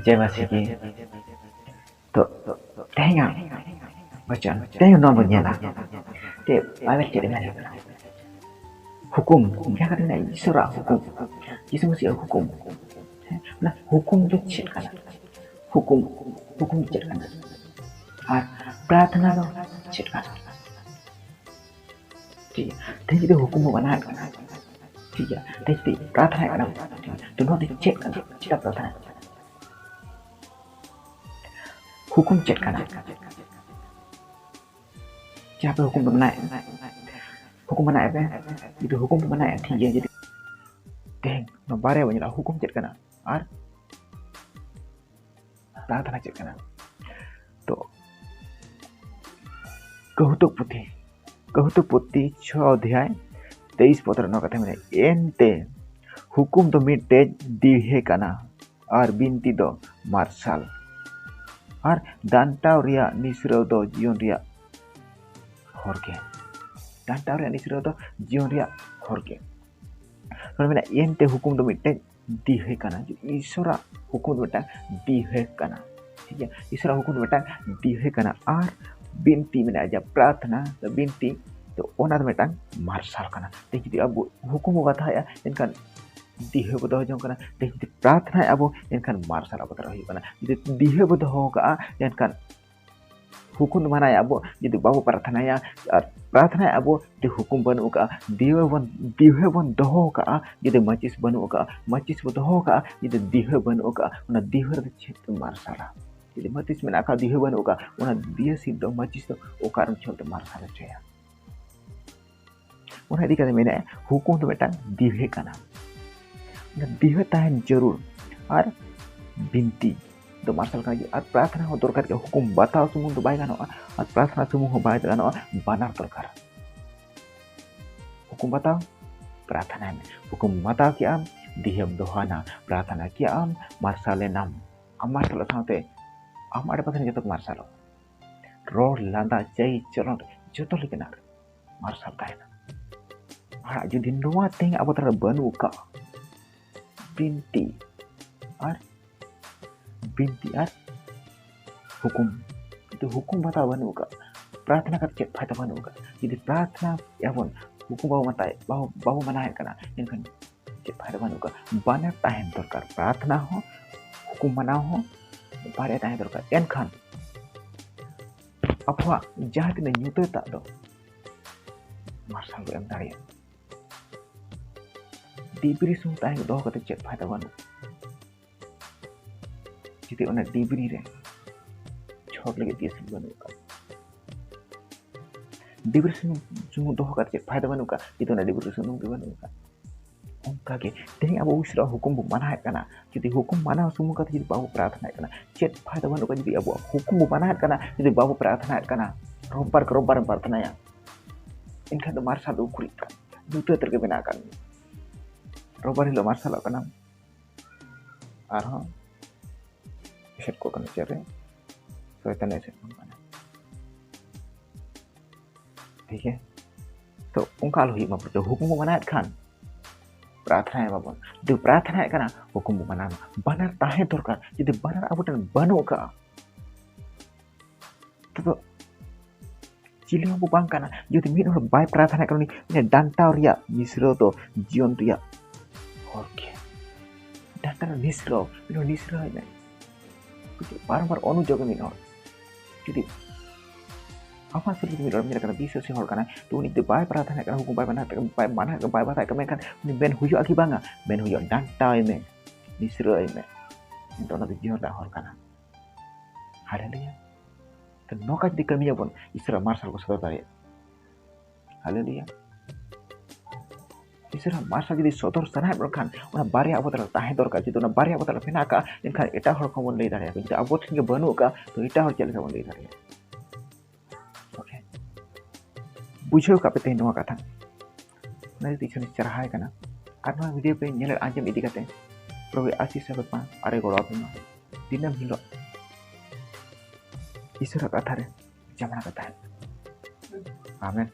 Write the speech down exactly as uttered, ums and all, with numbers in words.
ᱡᱮ ᱢᱟᱹᱥᱤ ᱜᱮ᱾ ᱛᱚ, ᱛᱮᱦᱮᱧᱟᱜ ᱵᱟᱪᱚᱱ, ᱛᱮᱦᱮᱧ ᱱᱚᱣᱟ ᱵᱚᱱ ᱧᱮᱞᱟ᱾ ᱛᱮ ᱵᱟᱭᱵᱮᱞ ᱪᱮᱫ ᱮ ᱢᱮᱱ ᱠᱟᱱᱟ? ᱦᱩᱠᱩᱢ, ᱡᱟᱦᱟᱸ ᱠᱟᱛᱷᱟ ᱢᱮᱱᱟᱜᱼᱟ, ᱤᱥᱚᱨᱟᱜ ᱦᱩᱠᱩᱢ, ᱡᱤᱥᱩ ᱢᱟᱹᱥᱤᱭᱟᱜ ᱦᱩᱠᱩᱢ᱾ ᱦᱮᱸ, ᱚᱱᱟ ᱦᱩᱠᱩᱢ ᱫᱚ ᱪᱮᱫ ᱠᱟᱱᱟ? ᱦᱩᱠᱩᱢ, ᱦᱩᱠᱩᱢ ᱫᱚ ᱪᱮᱫ ᱠᱟᱱᱟ? ᱟᱨ ᱯᱨᱟᱨᱛᱷᱱᱟ ᱫᱚ ᱪᱮᱫ ᱠᱟᱱᱟ? ᱴᱷᱤᱠ ᱜᱮᱭᱟ, ᱛᱮᱦᱮᱧ ᱡᱩᱫᱤ ᱦᱩᱠᱩᱢ ᱵᱚ ᱢᱟᱱᱟᱣᱮᱫ ᱠᱟᱱᱟ, ᱴᱷᱤᱠ ᱜᱮᱭᱟ, ᱛᱮᱦᱮᱧ ᱡᱩᱫᱤ ᱯᱨᱟᱨᱛᱷᱱᱟᱭᱮᱫ ᱠᱟᱱᱟ, ᱴᱷᱤᱠ ᱜᱮᱭᱟ, ᱛᱚ ᱱᱚᱣᱟ ᱫᱚ ᱪᱮᱫ ᱠᱟᱱᱟ? ᱪᱮᱫᱟᱜ ᱯᱨᱟᱨᱛᱷᱱᱟ? ᱦᱩᱠᱩᱢ ᱪᱮᱫ ᱠᱟᱱᱟ? ᱡᱟᱦᱟᱸ ᱯᱮ ᱦᱩᱠᱩᱢ ᱯᱮ ᱢᱟᱱᱟᱣᱮᱫ, ᱦᱩᱠᱩᱢ ᱢᱟᱱᱟᱣᱮᱫ ᱯᱮ, ᱡᱩᱫᱤ ᱦᱩᱠᱩᱢ ᱯᱮ ᱢᱟᱱᱟᱣᱮᱫ, ᱴᱷᱤᱠ ᱜᱮᱭᱟ, ᱡᱩᱫᱤ ᱛᱮᱦᱮᱧ ᱱᱚᱣᱟ ᱵᱟᱨᱭᱟ ᱵᱚᱱ ᱧᱮᱞᱟ, ᱦᱩᱠᱩᱢ ᱪᱮᱫ ᱠᱟᱱᱟ ᱟᱨ ᱯᱨᱟᱨᱛᱷᱱᱟ ᱪᱮᱫ ᱠᱟᱱᱟ? ᱛᱚ ᱠᱟᱹᱦᱩᱛᱩᱠ ᱯᱩᱛᱷᱤ, ᱠᱟᱹᱦᱩᱛᱩᱠ ᱯᱩᱛᱷᱤ ᱪᱷᱚ ᱚᱫᱷᱭᱟᱭ ᱛᱮᱭᱤᱥ ᱯᱚᱫ ᱨᱮ ᱱᱚᱣᱟ ᱠᱟᱛᱷᱟ ᱢᱮᱱᱟᱜᱼᱟ, ᱮᱱᱛᱮ ᱦᱩᱠᱩᱢ ᱫᱚ ᱢᱤᱫᱴᱮᱡ ᱫᱤᱣᱦᱮ ᱠᱟᱱᱟ ᱟᱨ ᱵᱤᱱᱛᱤ ᱫᱚ ᱢᱟᱨᱥᱟᱞ᱾ ᱟᱨ ᱰᱟᱱᱴᱟᱣ ᱨᱮᱭᱟᱜ ᱱᱤᱥᱲᱟᱹᱣ ᱫᱚ ᱡᱤᱭᱚᱱ ᱨᱮᱭᱟᱜ ᱦᱚᱨ ᱜᱮ᱾ ᱰᱟᱱᱴᱟᱣ ᱨᱮᱭᱟᱜ ᱱᱤᱥᱲᱟᱹᱣ ᱫᱚ ᱡᱤᱭᱚᱱ ᱨᱮᱭᱟᱜ ᱦᱚᱨ ᱜᱮ᱾ ᱱᱚᱰᱮ ᱢᱮᱱᱟᱜᱼᱟ, ᱮᱱᱛᱮ ᱦᱩᱠᱩᱢ ᱫᱚ ᱢᱤᱫᱴᱮᱡ ᱫᱤᱣᱦᱮ ᱠᱟᱱᱟ᱾ ᱤᱥᱚᱨᱟᱜ ᱦᱩᱠᱩᱢ ᱫᱚ ᱢᱤᱫᱴᱟᱝ ᱫᱤᱣᱦᱮ ᱠᱟᱱᱟ᱾ ᱴᱷᱤᱠ ᱜᱮᱭᱟ, ᱤᱥᱚᱨᱟᱜ ᱦᱩᱠᱩᱢ ᱫᱚ ᱢᱤᱫᱴᱟᱝ ᱫᱤᱣᱦᱮ ᱠᱟᱱᱟ᱾ ᱟᱨ ᱵᱤᱱᱛᱤ ᱢᱮᱱᱟᱜᱼᱟ, ᱡᱟᱦᱟᱸ ᱯᱨᱟᱨᱛᱷᱱᱟ ᱥᱮ ᱵᱤᱱᱛᱤ, ᱛᱚ ᱚᱱᱟ ᱫᱚ ᱢᱤᱫᱴᱟᱝ ᱢᱟᱨᱥᱟᱞ ᱠᱟᱱᱟ᱾ ᱛᱮᱦᱮᱧ ᱡᱩᱫᱤ ᱟᱵᱚ ᱦᱩᱠᱩᱢ ᱵᱚ ᱵᱟᱛᱟᱣᱮᱫᱼᱟ, ᱮᱱᱠᱷᱟᱱ ᱫᱤᱣᱦᱮ ᱵᱚ ᱫᱚᱦᱚ ᱡᱚᱝ ᱠᱟᱱᱟ᱾ ᱛᱮᱦᱮᱧ ᱡᱩᱫᱤ ᱯᱨᱟᱨᱛᱷᱱᱟᱭ ᱟᱵᱚ, ᱮᱱᱠᱷᱟᱱ ᱢᱟᱨᱥᱟᱞ ᱟᱵᱚ ᱫᱟᱨᱟ ᱦᱩᱭᱩᱜ ᱠᱟᱱᱟ᱾ ᱡᱩᱫᱤ ᱫᱤᱣᱦᱮ ᱵᱚ ᱫᱚᱦᱚ ᱠᱟᱜᱼᱟ, ᱮᱱᱠᱷᱟᱱ ᱦᱩᱠᱩᱢ ᱢᱟᱱᱟᱭᱟ ᱟᱵᱚ, ᱡᱩᱫᱤ ᱵᱟᱵᱚ ᱯᱨᱟᱨᱛᱷᱱᱟᱭᱟ ᱟᱨ ᱯᱨᱟᱨᱛᱷᱱᱟᱭᱟ ᱟᱵᱚ, ᱡᱩᱫᱤ ᱦᱩᱠᱩᱢ ᱵᱟᱹᱱᱩᱜ ᱠᱟᱜᱼᱟ, ᱫᱤᱣᱦᱮ ᱵᱚᱱ, ᱫᱤᱣᱦᱮ ᱵᱚᱱ ᱫᱚᱦᱚ ᱠᱟᱜᱼᱟ, ᱡᱩᱫᱤ ᱢᱟᱹᱪᱤᱥ ᱵᱟᱹᱱᱩᱜ ᱠᱟᱜᱼᱟ, ᱢᱟᱹᱪᱤᱥ ᱵᱚ ᱫᱚᱦᱚ ᱠᱟᱜᱼᱟ, ᱡᱩᱫᱤ ᱫᱤᱣᱦᱮ ᱵᱟᱹᱱᱩᱜ ᱠᱟᱜᱼᱟ, ᱚᱱᱟ ᱫᱤᱣᱦᱮ ᱨᱮᱫᱚ ᱪᱮᱫ ᱛᱮ ᱢᱟᱨᱥᱟᱞᱟ? ᱡᱩᱫᱤ ᱢᱟᱹᱪᱤᱥ ᱢᱮᱱᱟᱜ ᱠᱷᱟᱱ ᱫᱤᱣᱦᱮ ᱵᱟᱹᱱᱩᱜ ᱠᱟᱜᱼᱟ, ᱚᱱᱟ ᱫᱤᱣᱦᱮ ᱥᱤᱫ ᱫᱚ ᱢᱟᱹᱪᱤᱥ ᱫᱚ ᱚᱠᱟᱨᱮᱢ ᱪᱷᱚᱞ ᱛᱮ ᱢᱟᱨᱥᱟᱞ ᱦᱚᱪᱚᱭᱟ? ᱚᱱᱟ ᱤᱫᱤ ᱠᱟᱛᱮ ᱢᱮᱱᱟᱜᱼᱟ, ᱦᱩᱠᱩᱢ ᱫᱚ ᱢᱤᱫᱴᱟᱝ ᱫᱤᱣᱦᱮ ᱠᱟᱱᱟ᱾ ᱚᱱᱟ ᱫᱤᱣᱦᱮ ᱛᱟᱦᱮᱱ ᱡᱟᱹᱨᱩᱲ᱾ ᱟᱨ ᱵᱤᱱᱛᱤ ᱫᱚ ᱢᱟᱨᱥᱟᱞ ᱠᱟᱱᱟ᱾ ᱟᱨ ᱯᱨᱟᱨᱛᱷᱱᱟ ᱦᱚᱸ ᱫᱚᱨᱠᱟᱨ ᱜᱮ᱾ ᱦᱩᱠᱩᱢ ᱵᱟᱛᱟᱣ ᱥᱩᱢᱩᱝ ᱫᱚ ᱵᱟᱭ ᱜᱟᱱᱚᱜᱼᱟ, ᱟᱨ ᱯᱨᱟᱨᱛᱷᱱᱟ ᱥᱩᱢᱩᱝ ᱦᱚᱸ ᱵᱟᱭ ᱜᱟᱱᱚᱜᱼᱟ, ᱵᱟᱱᱟᱨ ᱫᱚᱨᱠᱟᱨ᱾ ᱦᱩᱠᱩᱢ ᱵᱟᱛᱟᱣ, ᱯᱨᱟᱨᱛᱷᱱᱟᱭ ᱢᱮ᱾ ᱦᱩᱠᱩᱢ ᱵᱟᱛᱟᱣ ᱠᱮᱜᱼᱟᱢ, ᱫᱤᱣᱦᱮᱢ ᱫᱚᱦᱚᱭᱮᱱᱟ, ᱯᱨᱟᱨᱛᱷᱱᱟ ᱠᱮᱜᱼᱟᱢ, ᱢᱟᱨᱥᱟᱞ ᱮᱱᱟᱢ᱾ ᱟᱢ ᱢᱟᱨᱥᱟᱞᱚᱜ ᱥᱟᱶᱛᱮ ᱟᱢ ᱟᱰᱮᱯᱟᱥᱮ ᱨᱮᱱ ᱡᱚᱛᱚ ᱠᱚ ᱢᱟᱨᱥᱟᱞᱚᱜ᱾ ᱨᱚᱲ, ᱞᱟᱸᱫᱟ, ᱪᱟᱹᱭ, ᱪᱚᱞᱚᱱ, ᱡᱚᱛᱚ ᱞᱮᱠᱟᱱᱟᱜ ᱨᱮ ᱢᱟᱨᱥᱟᱞ ᱛᱟᱦᱮᱱᱟ᱾ ᱟᱨ ᱡᱩᱫᱤ ᱱᱚᱣᱟ ᱛᱮᱦᱮᱧ ᱟᱵᱚ ᱛᱟᱞᱟᱨᱮ ᱵᱟᱹᱱᱩᱜ ᱟᱠᱟᱫ ᱵᱤᱱᱛᱤ ᱟᱨ ᱵᱤᱱᱛᱤ ᱟᱨ ᱦᱩᱠᱩᱢ᱾ ᱠᱤᱱᱛᱩ ᱦᱩᱠᱩᱢ ᱵᱟᱛᱟᱣ ᱵᱟᱹᱱᱩᱜ ᱟᱠᱟᱫ, ᱯᱨᱟᱨᱛᱷᱱᱟ ᱠᱟᱛᱮ ᱪᱮᱫ ᱯᱷᱟᱭᱫᱟ ᱵᱟᱹᱱᱩᱜ ᱟᱠᱟᱫ? ᱡᱩᱫᱤ ᱯᱨᱟᱨᱛᱷᱱᱟ ᱮᱫᱟ ᱵᱚᱱ, ᱦᱩᱠᱩᱢ ᱵᱟᱵᱚ ᱢᱟᱛᱟᱣ, ᱵᱟᱵᱚ, ᱵᱟᱵᱚ ᱢᱟᱱᱟᱣᱮᱫ ᱠᱟᱱᱟ, ᱮᱱᱠᱷᱟᱱ ᱪᱮᱫ ᱯᱷᱟᱭᱫᱟ ᱵᱟᱹᱱᱩᱜ ᱟᱠᱟᱫ? ᱵᱟᱱᱟᱨ ᱛᱟᱦᱮᱱ ᱫᱚᱨᱠᱟᱨ, ᱯᱨᱟᱨᱛᱷᱱᱟ ᱦᱚᱸ, ᱦᱩᱠᱩᱢ ᱢᱟᱱᱟᱣ ᱦᱚᱸ, ᱵᱟᱨᱭᱟ ᱛᱟᱦᱮᱸ ᱫᱚᱨᱠᱟᱨ᱾ ᱮᱱᱠᱷᱟᱱ ᱟᱵᱚᱣᱟᱜ ᱡᱟᱦᱟᱸ ᱛᱤᱱᱟᱹᱜ ᱧᱩᱛᱟᱹᱛᱟᱜ ᱫᱚ ᱢᱟᱨᱥᱟᱞ ᱵᱚ ᱮᱢ ᱫᱟᱲᱮᱭᱟᱜᱼᱟ᱾ ᱰᱤᱵᱨᱤ ᱥᱩᱢᱩᱝ ᱛᱟᱦᱮᱸ ᱫᱚᱦᱚ ᱠᱟᱛᱮ ᱪᱮᱫ ᱯᱷᱟᱭᱫᱟ ᱵᱟᱹᱱᱩᱜᱼᱟ, ᱡᱩᱫᱤ ᱚᱱᱟ ᱰᱤᱵᱨᱤ ᱨᱮ ᱪᱷᱚᱴ ᱞᱟᱹᱜᱤᱫ ᱫᱤᱭᱟᱹᱥᱟᱹᱞ ᱵᱟᱹᱱᱩᱜ ᱟᱠᱟᱫ᱾ ᱰᱤᱵᱨᱤ ᱥᱩᱢᱩᱝ, ᱥᱩᱢᱩᱝ ᱫᱚᱦᱚ ᱠᱟᱛᱮ ᱪᱮᱫ ᱯᱷᱟᱭᱫᱟ ᱵᱟᱹᱱᱩᱜ ᱟᱠᱟᱫ, ᱡᱩᱫᱤ ᱚᱱᱟ ᱰᱤᱵᱨᱤ ᱥᱩᱢᱩᱝ ᱜᱮ ᱵᱟᱹᱱᱩᱜ ᱟᱠᱟᱫ? ᱚᱱᱠᱟᱜᱮ ᱛᱮᱦᱮᱧ ᱟᱵᱚ ᱤᱥᱚᱨᱟᱜ ᱦᱩᱠᱩᱢ ᱵᱚ ᱢᱟᱱᱟᱣᱮᱫ ᱠᱟᱱᱟ, ᱡᱩᱫᱤ ᱦᱩᱠᱩᱢ ᱢᱟᱱᱟᱣ ᱥᱩᱢᱩᱝ ᱠᱟᱛᱮ ᱡᱩᱫᱤ ᱵᱟᱵᱚ ᱯᱨᱟᱨᱛᱷᱱᱟᱭᱮᱫ ᱠᱟᱱᱟ, ᱪᱮᱫ ᱯᱷᱟᱭᱫᱟ ᱵᱟᱹᱱᱩᱜ ᱠᱟᱱᱟ? ᱡᱩᱫᱤ ᱟᱵᱚᱣᱟᱜ ᱦᱩᱠᱩᱢ ᱵᱚ ᱢᱟᱱᱟᱣᱮᱫ ᱠᱟᱱᱟ, ᱡᱩᱫᱤ ᱵᱟᱵᱚ ᱯᱨᱟᱨᱛᱷᱱᱟᱭᱮᱫ ᱠᱟᱱᱟ, ᱨᱳᱵᱵᱟᱨ ᱠᱮ ᱨᱳᱵᱵᱟᱨ ᱮᱢ ᱯᱨᱟᱨᱛᱷᱱᱟᱭᱟ, ᱮᱱᱠᱷᱟᱱ ᱫᱚ ᱢᱟᱨᱥᱟᱞ ᱫᱚ ᱩᱠᱩᱨᱤᱡ ᱠᱟᱱ, ᱧᱩᱛᱟᱹᱛ ᱨᱮᱜᱮ ᱢᱮᱱᱟᱜ ᱟᱠᱟᱫ ᱢᱮᱭᱟ᱾ ᱨᱳᱵᱵᱟᱨ ᱦᱤᱞᱳᱜ ᱢᱟᱨᱥᱟᱞᱚᱜ ᱠᱟᱱᱟᱢ, ᱟᱨᱦᱚᱸ ᱮᱥᱮᱫ ᱠᱚᱜ ᱠᱟᱱᱟ ᱪᱮᱫ ᱨᱮ, ᱥᱚᱭᱛᱟᱱᱮ ᱮᱥᱮᱫ ᱠᱚᱜ ᱠᱟᱱᱟ᱾ ᱴᱷᱤᱠ ᱜᱮᱭᱟ, ᱛᱚ ᱚᱱᱠᱟ ᱟᱞᱚ ᱦᱩᱭᱩᱜ ᱢᱟ, ᱯᱨᱚᱛᱮᱠ ᱦᱩᱠᱩᱢ ᱵᱚ ᱢᱟᱱᱟᱣᱮᱫ ᱠᱷᱟᱱ, ᱯᱨᱟᱨᱛᱷᱱᱟᱭ ᱢᱟᱵᱚᱱ, ᱡᱩᱫᱤ ᱯᱨᱟᱨᱛᱷᱱᱟᱭᱮᱫ ᱠᱟᱱᱟ, ᱦᱩᱠᱩᱢ ᱵᱚ ᱢᱟᱱᱟᱣ ᱢᱟ᱾ ᱵᱟᱱᱟᱨ ᱛᱟᱦᱮᱸ ᱫᱚᱨᱠᱟᱨ᱾ ᱡᱩᱫᱤ ᱵᱟᱱᱟᱨ ᱟᱵᱚ ᱴᱷᱮᱱ ᱵᱟᱹᱱᱩᱜ ᱟᱠᱟᱫᱼᱟ, ᱛᱚᱵᱮ ᱪᱤᱞᱤ ᱦᱚᱸ ᱵᱚ ᱵᱟᱝ ᱠᱟᱱᱟ᱾ ᱡᱩᱫᱤ ᱢᱤᱫ ᱦᱚᱲ ᱵᱟᱭ ᱯᱨᱟᱨᱛᱷᱱᱟᱭᱮᱫ ᱠᱟᱱᱟ, ᱩᱱᱤ ᱰᱟᱱᱴᱟᱣ ᱨᱮᱭᱟᱜ ᱱᱤᱥᱨᱟᱹᱣ ᱫᱚ ᱡᱤᱭᱚᱱ ᱨᱮᱭᱟᱜ ᱦᱚᱨ ᱜᱮ᱾ ᱰᱟᱱᱴᱟᱣ ᱨᱮᱭᱟᱜ ᱱᱤᱥᱨᱟᱹᱣ, ᱢᱤᱫ ᱦᱚᱲ ᱱᱤᱥᱨᱟᱹᱣ ᱮᱱᱟᱭ᱾ ᱵᱟᱨᱚᱢᱵᱟᱨ ᱚᱱᱩᱡᱳᱜᱽ ᱢᱤᱫ ᱦᱚᱲ ᱡᱩᱫᱤ ᱟᱢᱟᱜ ᱥᱩᱨ ᱨᱮ ᱢᱤᱫ ᱦᱚᱲ ᱧᱮᱞ ᱠᱟᱱᱟ, ᱵᱤᱥᱣᱟᱥᱤ ᱦᱚᱲ ᱠᱟᱱᱟᱭ, ᱛᱚ ᱩᱱᱤ ᱡᱩᱫᱤ ᱵᱟᱭ ᱯᱨᱟᱨᱛᱷᱱᱟ ᱠᱟᱱᱟ, ᱦᱩᱠᱩᱢ ᱵᱟᱭ ᱢᱟᱱᱟᱣ, ᱵᱟᱭ ᱢᱟᱱᱟᱣ, ᱵᱟᱭ ᱵᱟᱛᱟᱣ ᱠᱟᱱᱟ, ᱢᱮᱱᱠᱷᱟᱱ ᱩᱱᱤ ᱢᱮᱱ ᱦᱩᱭᱩᱜᱼᱟ ᱠᱤ ᱵᱟᱝᱟ? ᱢᱮᱱ ᱦᱩᱭᱩᱜᱼᱟ, ᱰᱟᱱᱴᱟᱣ ᱮ ᱢᱮ, ᱱᱤᱥᱨᱟᱹ ᱟᱭ ᱢᱮ᱾ ᱠᱤᱱᱛᱩ ᱚᱱᱟ ᱫᱚ ᱡᱤᱭᱚᱱ ᱨᱮᱱᱟᱜ ᱦᱚᱨ ᱠᱟᱱᱟ᱾ ᱦᱟᱞᱮᱞᱩᱭᱟ᱾ ᱛᱚ ᱱᱚᱝᱠᱟ ᱡᱩᱫᱤ ᱠᱟᱹᱢᱤᱭᱟᱵᱚᱱ, ᱤᱥᱚᱨᱟᱜ ᱢᱟᱨᱥᱟᱞ ᱵᱚ ᱥᱚᱫᱚᱨ ᱫᱟᱲᱮᱭᱟᱜᱼᱟ᱾ ᱦᱟᱞᱮᱞᱩᱭᱟ᱾ ᱤᱥᱚᱨᱟᱜ ᱢᱟᱨᱥᱟᱞ ᱡᱩᱫᱤ ᱥᱚᱫᱚᱨ ᱥᱟᱱᱟᱭᱮᱫ ᱵᱚᱱ ᱠᱷᱟᱱ, ᱚᱱᱟ ᱵᱟᱨᱭᱟ ᱟᱵᱚ ᱛᱟᱞᱟ ᱨᱮ ᱛᱟᱦᱮᱸ ᱫᱚᱨᱠᱟᱨ᱾ ᱡᱩᱫᱤ ᱚᱱᱟ ᱵᱟᱨᱭᱟ ᱟᱵᱚ ᱛᱟᱞᱟ ᱨᱮ ᱢᱮᱱᱟᱜ ᱟᱠᱟᱫᱼᱟ, ᱮᱱᱠᱷᱟᱱ ᱮᱴᱟᱜ ᱦᱚᱲ ᱠᱚᱦᱚᱸ ᱵᱚᱱ ᱞᱟᱹᱭ ᱫᱟᱲᱮᱭᱟᱠᱚᱣᱟ᱾ ᱡᱩᱫᱤ ᱟᱵᱚ ᱴᱷᱮᱱ ᱜᱮ ᱵᱟᱹᱱᱩᱜ ᱟᱠᱟᱫᱼᱟ, ᱛᱚ ᱮᱴᱟᱜ ᱦᱚᱲ ᱪᱮᱫ ᱞᱮᱠᱟ ᱵᱚᱱ ᱞᱟᱹᱭ ᱫᱟᱲᱮᱭᱟᱠᱚᱣᱟ? ᱳᱠᱮ, ᱵᱩᱡᱷᱟᱹᱣ ᱠᱟᱜ ᱯᱮ ᱛᱮᱦᱮᱧ ᱱᱚᱣᱟ ᱠᱟᱛᱷᱟ᱾ ᱚᱱᱟ ᱤᱫᱤ ᱛᱮ ᱤᱥᱚᱨ ᱤᱧ ᱥᱟᱨᱦᱟᱣ ᱮ ᱠᱟᱱᱟ᱾ ᱟᱨ ᱱᱚᱣᱟ ᱵᱷᱤᱰᱤᱭᱳ ᱯᱮ ᱧᱮᱞ ᱟᱸᱡᱚᱢ ᱤᱫᱤ ᱠᱟᱛᱮ ᱯᱨᱚᱵᱷᱩ ᱟᱥᱤᱥ ᱟᱯᱮ ᱢᱟ, ᱟᱨᱮ ᱜᱚᱲᱚ ᱟᱯᱮ ᱢᱟ᱾ ᱫᱤᱱᱟᱹᱢ ᱦᱤᱞᱳᱜ ᱤᱥᱚᱨᱟᱜ ᱠᱟᱛᱷᱟ ᱨᱮ ᱡᱟᱢᱲᱟ ᱠᱟᱛᱷᱟ᱾ ᱟᱢᱮᱱ᱾